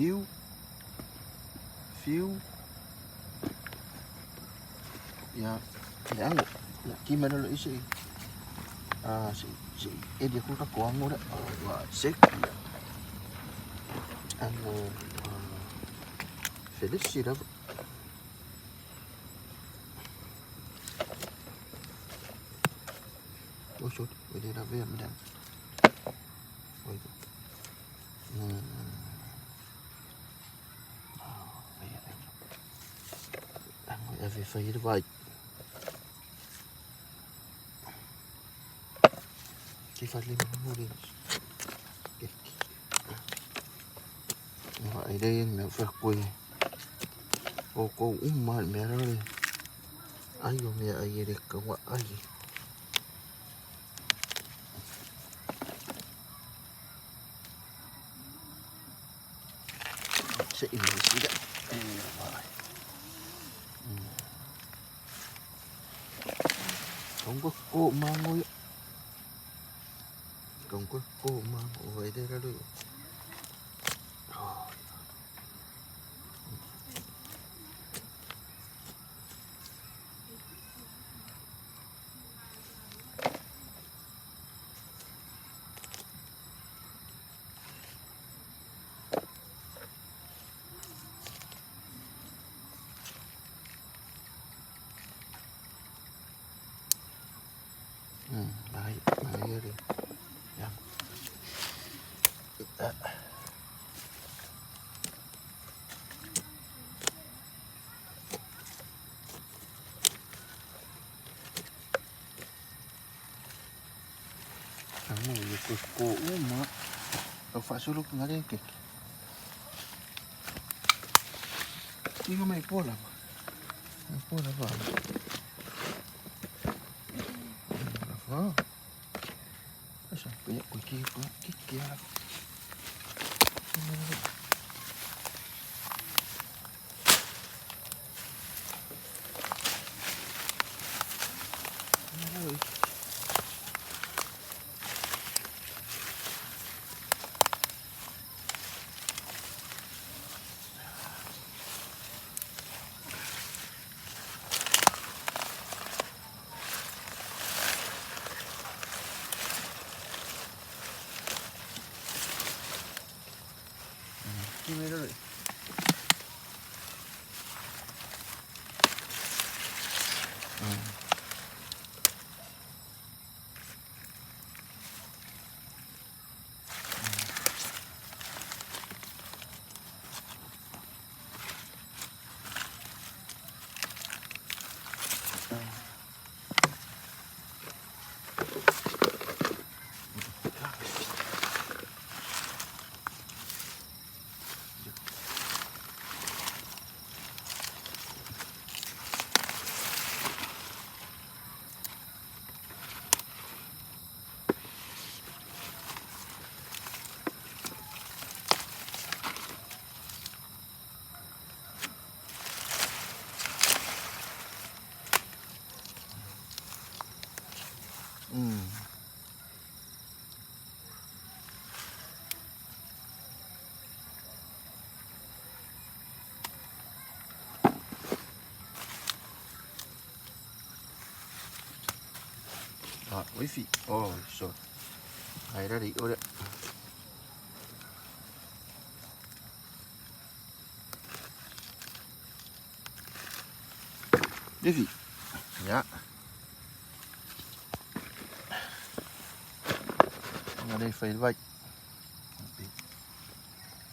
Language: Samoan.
Fiu. Fiu. Ia, le ago. Ia, ki mai lalo i se i. Ah, se se e dia ku ka ko ango le. Wa se. Ango felesi lava. Oi sot, oi le lavea me le ago. Oi. Ave fai le vai. Ke fa le mo le. Ke. Ma ai le me fa koe. O ko uma me ra le. Ai o me ai le ka wa ai. Se i me sida. E vai. Không có cô mang ngôi. Không có cô mang vậy đây ra được. Rồi. Ừ, đấy, đấy đi. Dạ. Kamu yo ko uma. Lo fasuluk ngare ke. Tinga mai pola. Mai pola va. Va. Adesso qui qui qui qui qui Kimero. Ừ. Rồi, quý vị. Ôi, rồi. Này ra đi, ôi đấy. Quý vị. Dạ. Nga đây phải vậy.